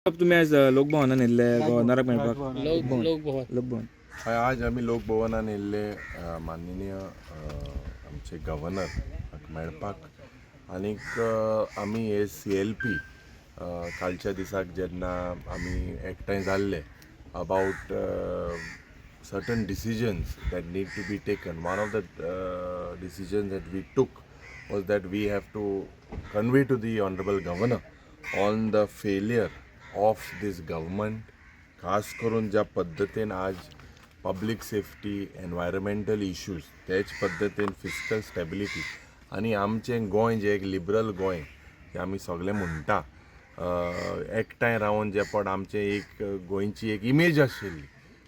तुमी आयज लोकभवनान येयल्ले गव्हर्नराक मेळपाक? लोकभवन. लोकभवन. हय, आज आमी लोकभवनान येयल्ले माननीय आमचे गव्हर्नर मेळपाक. आनीक आमी हे सीएलपी कालच्या दिसाक जेन्ना आमी एकठांय जाल्ले about certain decisions that need to be taken. One of the decisions that we took was that we have to convey to the Honorable Governor on the failure of this government, खास करून ज्या पद्दतीन आज public safety, environmental issues, तेच पद्दतीन fiscal stability आनी आमचें गोंय जें एक लिबरल गोंय जें आमी सगळे म्हणटा, एकठांय रावन जे पड आमचें एक गोंयची एक इमेज आशिल्ली,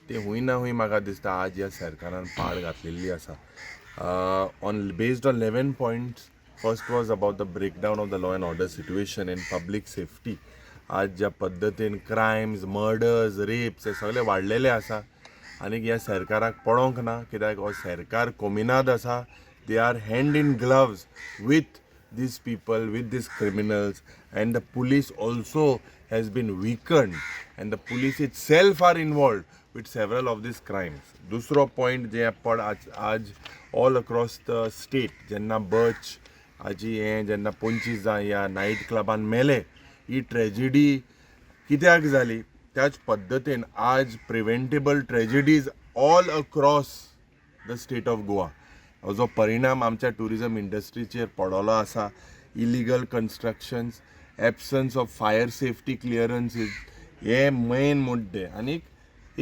ती हूंय ना हूंय म्हाका दिसता आज ह्या सरकारान पाड घातलेली आसा. On based on 11 points, first was about the breakdown of the law and order situation and public safety. आज ज्या पद्दतीन क्रायम्स, मर्डर्स, रेप्स हे सगळे वाडलेले आसा आनी ह्या सरकाराक पडोंक ना, कित्याक हो सरकार कोमिनाद आसा. They are hand in gloves with these people, with these criminals, and the police also has been weakened, and the police itself are involved with several of these crimes. दुसरो पॉयंट जे पड आज ऑल अक्रॉस the state जेन्ना बर्च हाजी हें जेन्ना 25 जाण ह्या नायट क्लबान मेले, ही ट्रेजिडी कित्याक जाली? त्याच पद्दतीन आज preventable tragedies all across the state of Goa, जो परिणाम आमच्या ट्युरिजम इंडस्ट्रीचेर पडलेलो आसा. Illegal constructions, absence of fire safety clearances हे मेन मुद्दे. आनीक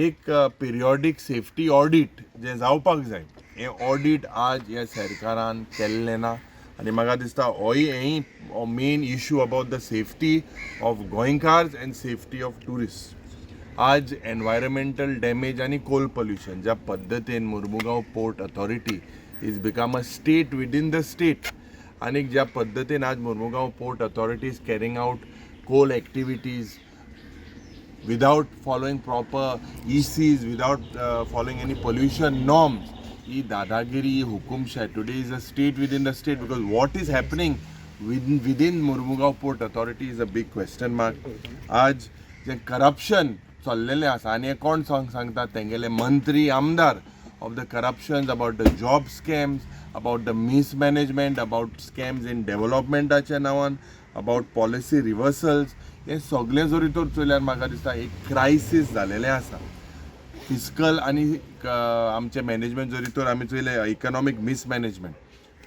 एक पिरियोडीक सेफ्टी ऑडीट जें जावपाक जाय, हें ऑडीट आज ह्या सरकारान केल्लें ना. आनी म्हाका दिसता होय हेंय main issue about the safety of गोंयकार्स and safety of tourist. आज एनवायरमेंटल डॅमेज आनी कोल पोल्युशन, ज्या पद्दतीन Mormugao Port Authority is become a state within the state आनी ज्या पद्दतीन आज Mormugao Port Authority is carrying out coal activities without following proper ECs, without following any pollution norms. ही दादागिरी, ही हुकुमशाय. Today is a state within the state, because what is happening within Mormugao Port Authority is a big question mark. आज जे corruption चल्लेलें आसा आनी हें कोण सांगता? तेंगेले मंत्री, आमदार, of the corruptions, about the job scams, about the mismanagement, about scams in डेव्हलपमेंटाच्या नांवान, अबाउट पॉलिसी रिवर्सल्स. हें सगळें जरी तर चोयल्यार म्हाका दिसता एक क्रायसीस जालेलें आसा. फिस्कल आनी आमचें मॅनेजमेंट जरी तर आमी चोयलें, economic mismanagement,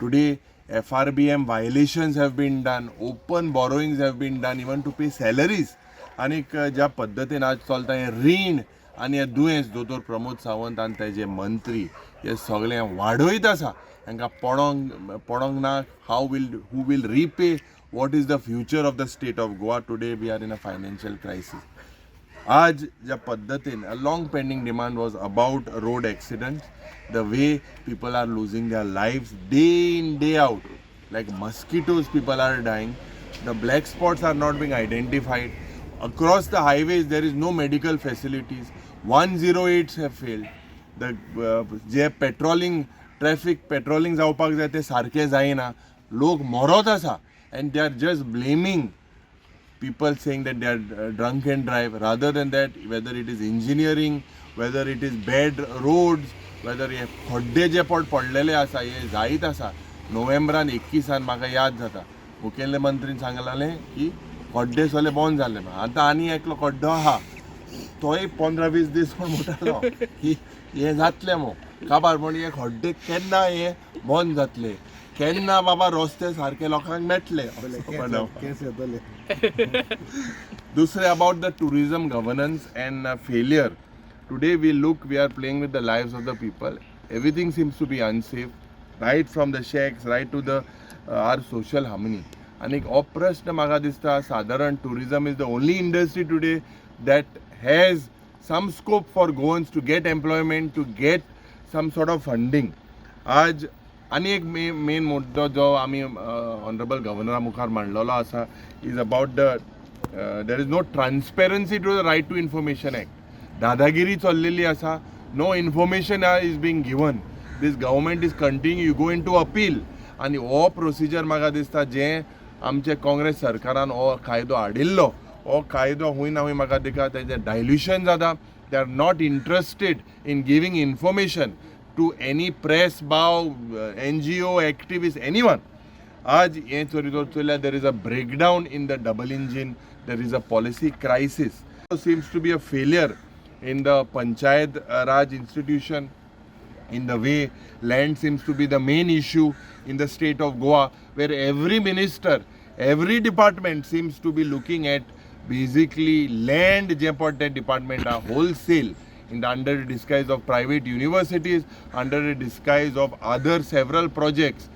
today FRBM violations have been done, open borrowings have been done even to pay salaries. आनीक ज्या पद्दतीन आज चलता हें रीण आनी हें दुयेंस, दोतोर प्रमोद सावंत आनी तेजे मंत्री हे सगळें वाडयत आसा. हांकां पडोंक ना. How will who will repay? What is the future of the state of Goa? Today we are in a financial crisis. आज ज्या पद्दतीन a long pending demand was about road accidents, the way people are losing their lives day in, day out, like mosquitoes people are dying. The black spots are not being identified across the highways. There is no medical facilities. 108s have failed. The J patrolling, traffic patrolling जावपाक जाय, तें सारकें जायना. लोक मरोत आसा and they are just blaming people, saying that they are drunk and drive. Rather than that, whether it is engineering, whether it is bad roads, whether हे खड्डे जे पड पडलेले आसा, हे जायत आसा. नोव्हेंबरान 21आन म्हाका याद जाता, मुखेलमंत्रीन सांगलेलें की खड्डे सगळे बंद जाले म्हण. आतां आनी एकलो खड्डो आहा, तोय 15-20 दीस म्हण म्हणटालो की हें जातलें मो काबार म्हण. हे खड्डे केन्ना हे बंद जातले? केन्ना बाबा रस्ते सारके लोकांक मेळटले? असो. केस येतले. दुसरें, about the tourism governance and failure. Today we look, we are playing with the lives of the people. Everything seems to be unsafe, right from the shacks right to the our social harmony. आनी हो प्रश्न म्हाका दिसता सादारण tourism is the only industry today that has some scope for Goans to get employment, to get some sort of funding. आज आनी एक main मुद्दो जो आमी ऑनरेबल गव्हर्नरा मुखार मांडलेलो आसा is about the there is no transparency to the Right to Information Act. दादागिरी चल्लेली आसा. No information is being given. This government is continue, you go into appeal आनी हो प्रोसिजर म्हाका दिसता जें आमचे काँग्रेस सरकारान हो कायदो हाडिल्लो, हो हो कायदो हूंय ना हूंय म्हाका दिसता तेजें डायल्युशन जाता. They are not interested in giving information to any press भाव, NGO activist, anyone. आज हें चोरी चोयल्यार there is a breakdown in the double engine, there is a policy crisis, seems to be a failure in the Panchayat Raj institution, in the way land seems to be the main issue in the state of Goa, where every minister, every department seems to be looking at basically land जे पडटा तें department are wholesale in the under the disguise of private universities, under the disguise of other several projects.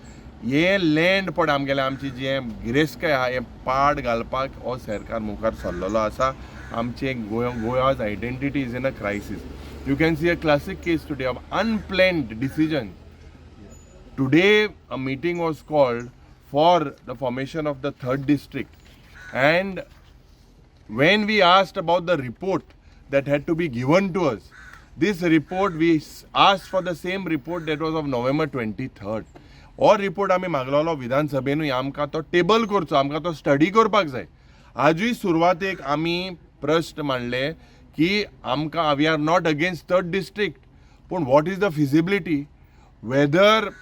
हे land पड आमगेलें आमची जें गिरेस्तकाय आहा हें पाड घालपाक हो सरकार मुखार सरलेलो आसा. आमचें Goa's identity is in a crisis. You can see a classic case today of unplanned decision. Today, a meeting was called for the formation of the third district, and when we asked about the report that had to be given to us, this report, we asked for the same report that was of November 23rd. हो report आमी मागलेलो विधानसभेनूय, आमकां तो table करचो, आमकां तो study करपाक जाय. आजूय सुरवातेक आमी प्रश्न मांडले की आमकां, we are not against third district, पूण what is the feasibility, whether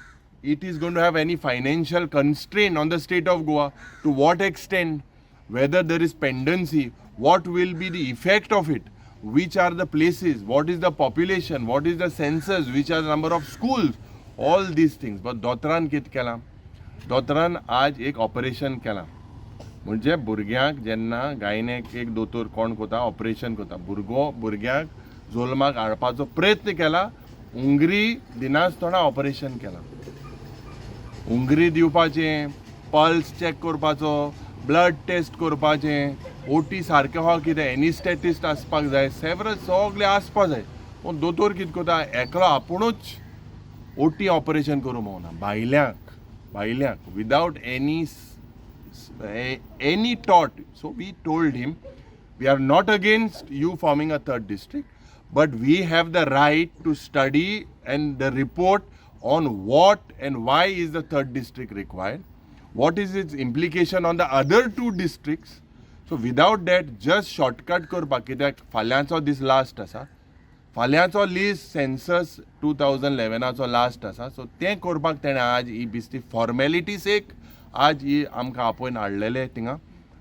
it is going to have any financial constraint on the state of Goa, to what extent, whether there is pendency, what will be the effect of it, which are the places, what is the population, what is the census, which are the number of schools, all these things. But दोतोरान कितें केलां? दोतोरान आज एक operation केलां. म्हणजे भुरग्यांक जेन्ना गायनेक एक दोतोर कोण कोता, ऑपरेशन करता, भुरगो भुरग्यांक जल्माक हाडपाचो प्रयत्न केला, हुंगरी दिनासतना ऑपरेशन केलां. हुंगरी दिवपाचें, पल्स चॅक करपाचो, ब्लड टेस्ट करपाचें, ओटी सारकें आहा कितें, एनिस्टेटिस्ट आसपाक जाय, सेवरल सगळें आसपा जाय. पूण दोतोर कितें करता? एकलो आपुणूच ओटी ऑपरेशन करूंक पावना भायल्यांक, भायल्यांक without any thought. So we told him, we are not against you forming a third district, but we have the right to study and the report on what and why is the third district required, what is its implication on the other two districts. So without that, just shortcut करपाक, कित्याक फाल्यांचो दीस last आसा. फाल्यांचो list census 2011आचो last आसा. So तें करपाक तेणें आज ही बेश्टी फॉर्मेलिटीज एक आज ही आमकां आपोवन हाडलेले थिंगा.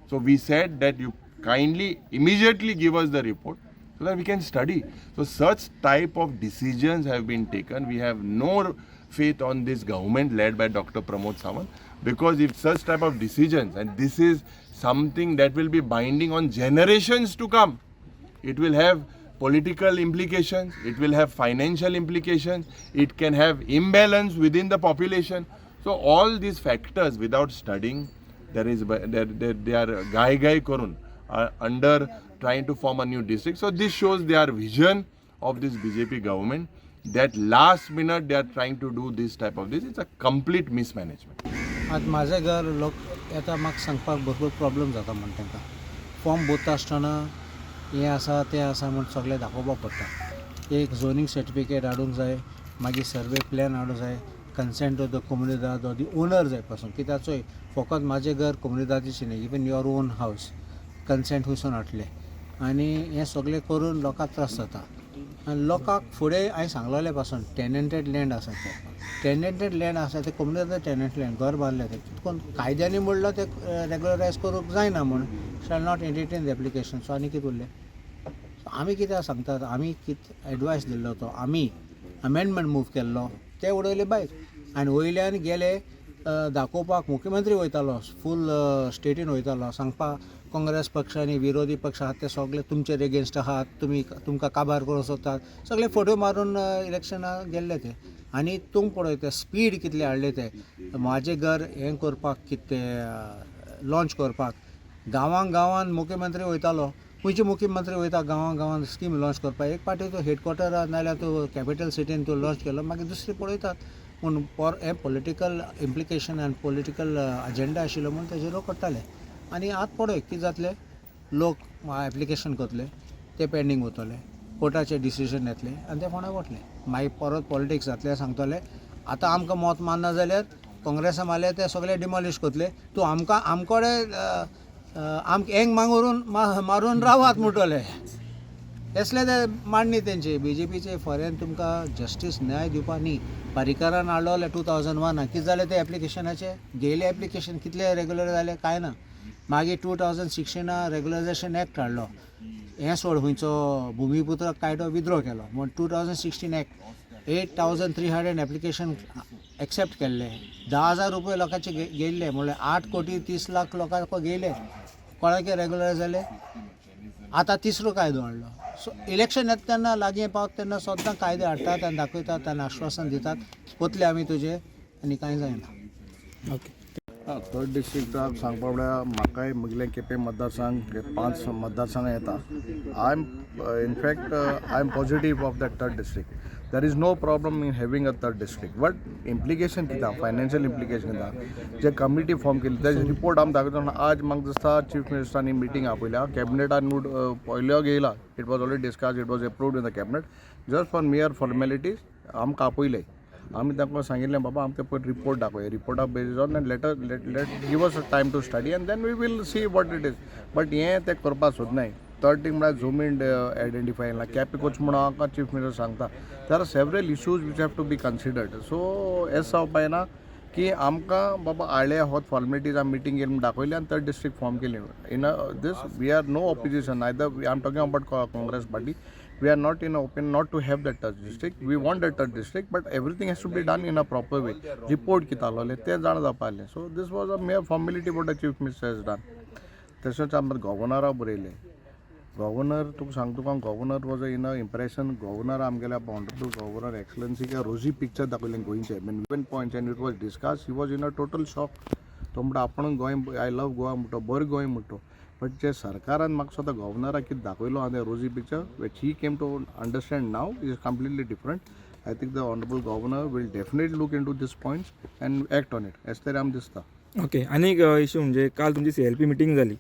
So we said that you kindly immediately give us the report so that we can study. So such type of decisions have been taken. We have no faith on this government led by Dr. Pramod Sawant, because if such type of decisions, and this is something that will be binding on generations to come, it will have political implications, it will have financial implications, it can have imbalance within the population. So all these factors, without studying, there is there, there, they are घाई घाई करून under trying to form a new district. So this shows their vision of this BJP government, that last minute they are trying to do this type of this. It's a complete mismanagement. आतां म्हाजें घर, लोक येता म्हाका सांगपाक, भरपूर problem जाता म्हण. तांकां फॉर्म भरता आसतना हें आसा, तें आसा म्हण सगळें दाखोवपाक पडटा. एक झोनींग सर्टिफिकेट हाडूंक जाय, मागीर सर्वे प्लॅन हाडूंक जाय, consent of the comunidad or the owner जाय पासून. कित्याक चोय, फकत म्हाजें घर कोमुनिदादीचें न्ही, even your own house consent खंयसून हाडटलें? आनी हें सगळें करून लोकांक त्रास जाता. आनी लोकांक फुडें हांवें सांगलेलें पासून, टेनंटेड लँड आसा तें, टेनंटेड लँड आसा तें, कोमुनिदाद टेनंट लँड, घर बांदलें तें कितकोन कायद्यांनी म्हणलां तें रेगुलरायज करूंक जायना म्हूण shall not entertain the application. So आनी कितें उरलें? आमी कित्याक सांगतात? आमी कितें एडवायस दिल्लो तो, आमी अमेंडमेंट मूव केल्लो, ते उडयले भायर. आनी वयल्यान गेले दाखोवपाक, मुख्यमंत्री वयतालो, फूल स्टेटीन वयतालो सांगपाक, काँग्रेस पक्ष आनी विरोधी पक्ष आहात ते सगळे तुमचेर एगेन्स्ट आहात, तुमी तुमकां काबार करूंक सोदतात, सगळे फोटो मारून इलेक्शनाक गेल्ले ते. आनी तूं पळय ते स्पीड कितले हाडले ते म्हाजें घर हें करपाक, कितें तें लॉन्च करपाक गांवां गांवान मुख्यमंत्री वयतालो. खंयचे मुख्यमंत्री वयता गांवां गांवान स्कीम लॉन्च करपाक? एक पाटी तूं हेडक्वॉर्टरार नाजाल्यार तूं कॅपिटल सिटीन तूं लॉन्च केलो, मागीर दुसरी पळयतात. पूण पोर हें पॉलिटिकल इम्प्लिकेशन आनी पॉलिटिकल अजेंडा आशिल्लो म्हूण तेजेर लोक करताले. आनी आतां पळय कितें जातलें. लोक एप्लिकेशन करतले, ते पेंडींग वतले, कोर्टाचे डिसिजन येतलें आनी ते फोंडा वतले. मागीर परत पॉलिटिक्स जातलें. सांगतले आतां आमकां मत मारना जाल्यार काँग्रेसा मारल्यार ते सगळे डिमॉलिश करतले. तूं आमकां आमकोडे आमकां हेंक मांगोरून मारून रावात म्हणटले. असले ते मांडणी तेंची बीजेपीचे. फॉरेन तुमकां जस्टीस, न्याय दिवपा न्ही. पर्रीकरान हाडलोले 2001. कितें जालें ते एप्लिकेशनाचे? गेले एप्लिकेशन कितले रेगुलर जाले? कांय ना. मागीर 2016 रेगुलरायझेशन एक्ट हाडलो. हें सोड, खंयचो भुमीपुत्र कायदो विद्रो केलो म्हण 2016 act, 8300 application accept केल्ले. 10,000 रुपये लोकांचे गेल्ले, म्हणल्यार 8 कोटी 30 लाख लोकांक गेले. कोणाके रेगुलर जाले? आतां तिसरो कायदो हाडलो. सो इलेक्शन येता तेन्ना, लागीं पावता तेन्ना सद्दां कायदे हाडटात आनी दाखयतात आनी आश्वासन दितात, पोतले आमी तुजे, आनी कांय जायना. ओके. थर्ड डिस्ट्रिक्टाक सांगपा म्हळ्यार म्हाकाय म्हगेलें केपें मतदारसंघ हे पांच मतदारसंघां येता. I am in fact I am positive of that third district. There is no problem in having a third district, but implication कितें आहा, फायनान्शियल इम्प्लिकेशन कितें आहा, जे कमिटी फॉर्म केली तेजे रिपोर्ट आमी दाखयता. आज म्हाका दिसता चीफ मिनिस्टरांनी मिटींग आपयल्या, कॅबिनेटान पयल्यो घेयला. It was already discuss, it was approved in the cabinet. Just for mere formalities आमकां आपयलें. आमी तांकां सांगिल्लें, बाबा, आमकां पयर रिपोर्ट दाखय, रिपोर्टा based on and let give us a time to study and then we will see what it is. But हें तें करपाक सोदनाय. थर्ड थिंग म्हळ्यार जमीन आयडेंटिफाय ना केपें कोच म्हणून आमकां चीफ मिनिस्टर सांगता. There are several issues which have to be considered. So S जावपा येना की आमकां बाबा हाडले होत फॉर्मेलिटीज, आमी मिटींग केली म्हूण दाखयली आनी थर्ड डिस्ट्रिक्ट फॉर्म केली. In this we are no opposition either. I am talking about Congress party. We are not in open not to have that third district. We want that third district, but everything has to be done in a proper way. Report कितें आसलोलें तें जाणा जावपा आसलें. So this was a mere formality what the chief minister has done. तशेंच आमकां गव्हर्नरा बरयलें. Governor, तुका सांगता तुका, governor was in a impression. Governor आमगेल्या ऑनरेबल गव्हर्नर एक्सलन्सीक रोजी पिक्चर दाखयलें गोंयचें, mean even points, and it was discuss. He was in a total shock. तो म्हणटा आपण गोंय, I love Goa म्हणटो, बरें गोंय म्हणटो, बट जे सरकारान म्हाका स्वता गव्हर्नराक कितें दाखयलो आहा तें rosy picture which he came to understand now is completely different. I think the honourable governor will definitely look into this points and act on it, अशें तरी आमकां दिसता. ओके, आनी एक इशू म्हणजे काल तुमची सीएलपी मिटींग जाली.